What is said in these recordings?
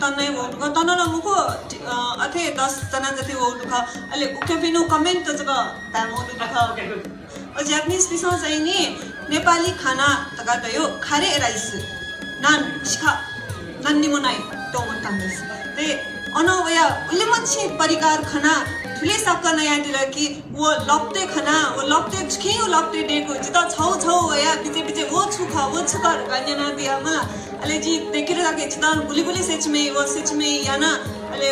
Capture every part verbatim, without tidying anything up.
नै वःगु दु खः, तन नं मखु, अथे दस जना जति वःगु दु खः। अले उखेपिनिगु comment त जक धाये माःगु दु खः। अ, Japanese पिसं चाहिँ नि नेपाली खाना धकाः धयो, खारे rice, नान, सिखा, नान निमो नाइ, तोमो तांगस। ते अन वया उलिमछि परिकार खना, थुलि साक्क नयादिल कि व लप्ते खना, व लप्ते छुकिं व लप्ते देगु, जितः छौ छौ वया बिचे बिचे व छु खः, व छु खः धकाः न्यनादिया मला। अले जि देखेर जाके जितः गुलि गुलि सेचमे, व सेचमे याना, अले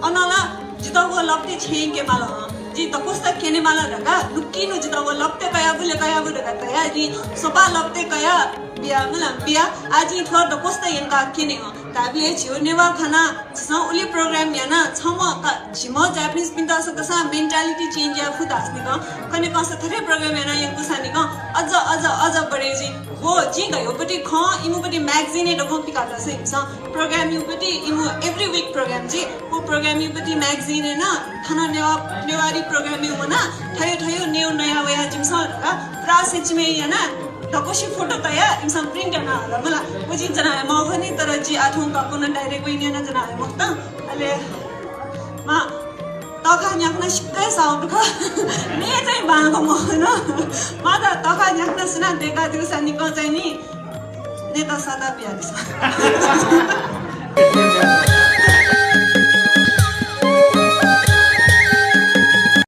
अनला जितः व लप्ते छेंके माल हं। जि दक्वस्ता क्यने माल धकाः लुकिनु जितः व लप्ते कयाबु ले कयाबु धकाः तया, जि सोपा लप्ते कया बिया मला बिया, आ जि थ्व दक्वस्ता यंका क्यने हं। ताबिले झिउ नेवा खना, झिसं उलि program याना, छम्ह का, झिम्ह Japanese पिन्त सकसा mentality change या फु धासनिकं, कने कंसा थथे program याना यंकुसानिकं, अझ, अझ, अझ बढे जि। वो, जि धयोपति खं, इमुपति magazine ए दक्वं पिका दस इमिसं। Program युपति इमु every week program जि। वो program युपति magazine ए न, थन नेवा, नेवारी program ए वना, थयो थयो नेउ नया वया जिमिसं धका, प्रा सेचमे याना, दक्वसि photo तया, इमिसं print याना हल मला। वो जि जना हे मखनी, तर जि आथुं काकुन direct वइ न्यना जना हे मखत। अले, मा, तखा न्याखना सिक्कै साउदु खः। ने चाहिँ बांगो मखन। माता तखा न्याखना सुना देका दिउसा निकं चाहिँ नि, नेता सादा पिया दिसा।